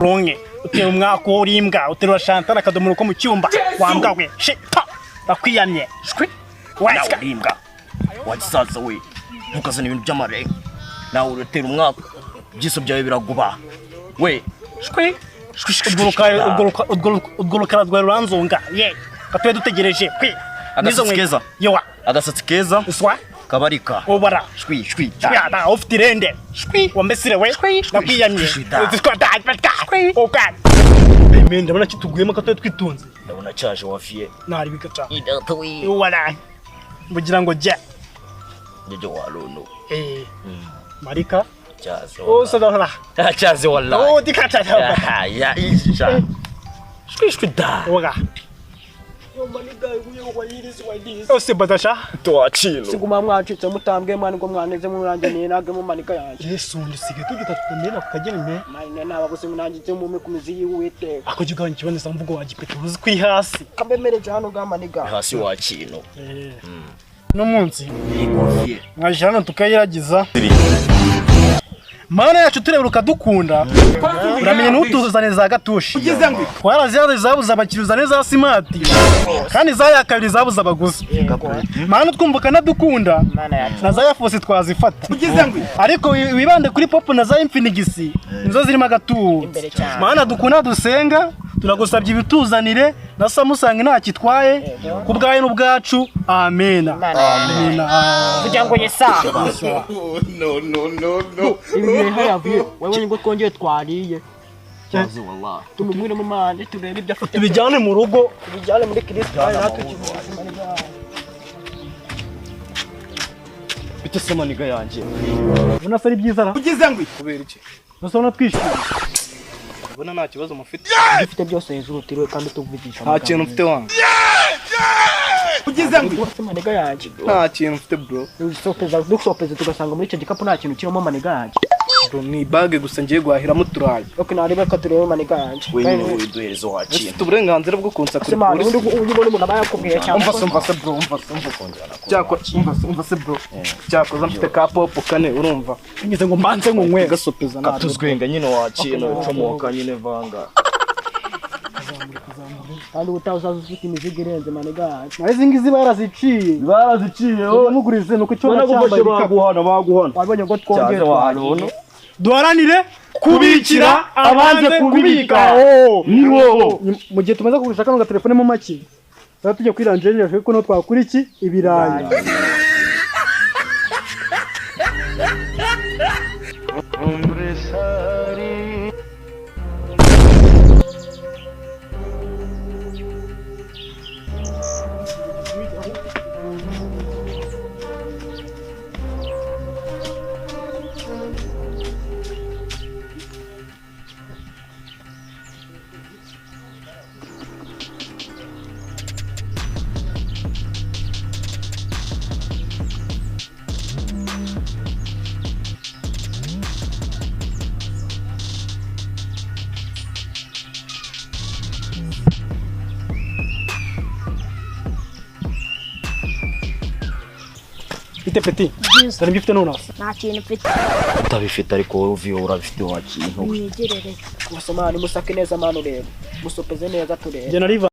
Ronke utera umwaka uri imbwa, uterura Chantal akadomoro ko mu cyumba wambwa we shita, bakwiyamye shwi. Nawe uri imbwa wagisaza we, ntukazana ibintu by'amarenga. Nawe uratera umwaka, ibyiso byawe biraguba we. Shwi shwi, urwo rukara rwawe ruranzonga ye, katube dutegereje kwi. Agasatsi keza. Yowa. Agasatsi keza. Uswa. Kabarika. Ubara. Shwi shwi. Shwi ada ufite irende shwi, wambesire we, nakwiyamye. Shwi da. Shwi. Ndabona kituguyemo, katube twitunze. Ndabona cyaje wafiye. Nari bigaca. Idatoyi. Ubara mugira ngo jya. Njye waruno. Marika. Cyaze. Oh, sadahora. Cyaze wallahi. Oh, dikata. Ya isha. Shwi shwi da. Oga. Ose badasha. Twachilo. Siguma mwacitse mutambwe mwana ngo mwaneze murange ni nage mu manika yanjye. Yesu, ndisige tugita tutamena kukagera me. Mane nababuze munangize mu mikumizi yiwiteka. Ako jiganya kiboneza mvugo wa gipetro uzi kwi hasi. Kambemereje hano ga maniga. Hasi wakino. No munsi. Wafiye. Mwaje hano tukayiragiza. Mana yacu tureba ukadukunda. Uramenye ntutuzane za gatushi. Twarazihaze zabuze abakiriya, uzane za simati. Kandi za ya kabiri zabuze abaguzi. Mana twumva ukanadukunda. Mana yacu. Na za yafosi twazifata. Ariko wibande kuri pop na za infinigisi nizo zirimo agatuza. Imbere cyane. Mana dukunda dusenga, turagusabye ibituzanire na Samusanga nta kitwaye ku bwawe n'ubwacu. Amena. Mana yacu. Amena. Kugira ngo yesa. Ibi bihe yavuye wewe nibwo twongeye twariye. Cyaze wallahi. Tumumwire mu mane turebe ibyo afite. Tubijyane mu rugo. Tubijyane muri Kristo natwe kivuze maniga. Bite se maniga yanjye. Ubona se ari byiza ra? Kubera iki? Gusa ubona twishyuye. Ubona nta kibazo mufite? Dufite byose hejuru tiriwe kandi tuvugisha. Nta kintu mfite wanjye. Ugeze maniga yanjye. Nta kintu mfite bro. Dusopeza dusopeza tugasanga muri icyo gikapu nta kintu kirimo maniga yanjye. Bro, ni bag gusa ngiye guhahiramo uturayi. Okay, nareba ko turebe maniga yanjye. We nyine widuhereza wakino. Ufite uburenganzira bwo kunsakura Se mani, polisi. ubundi ubona umuntu aba yakubwiye cyangwa Umva se, umva se bro, umva se, umva se. Cyakora, umva se, umva se bro. Cyakoza mfite ka pop kane urumva. Ngeze ngo mbanze ngo nkwe. Gasopeza nabi. Katuzwenga nyine wakino comoka nyine vanga. kandi ubutaha uzaza ufite imizigo irenze maniga yanjye. Naho izi ngizi baraziciye. Baraziciye. Mugurize nuko icyo cyambaye ibikapu. Baguhana baguhana. Wabonye ngo twongeye Cyaze waruno. Duharanire kubikira abanze kubika. Ni wowe. Mu gihe tumaze kugurisha kano gatelefone mu make, tuba tujya kuri Angeline kuko niho twakura iki ibirayi. Bite peti? Byiza. Dore ibyo ufite nonaha. Nta kintu mfite. Utabifite ariko wowe uviye urabifite wakintu. Mwigerere. Gusa mani musake neza mani urebe. Musopeze neza turebe. Njye nariva.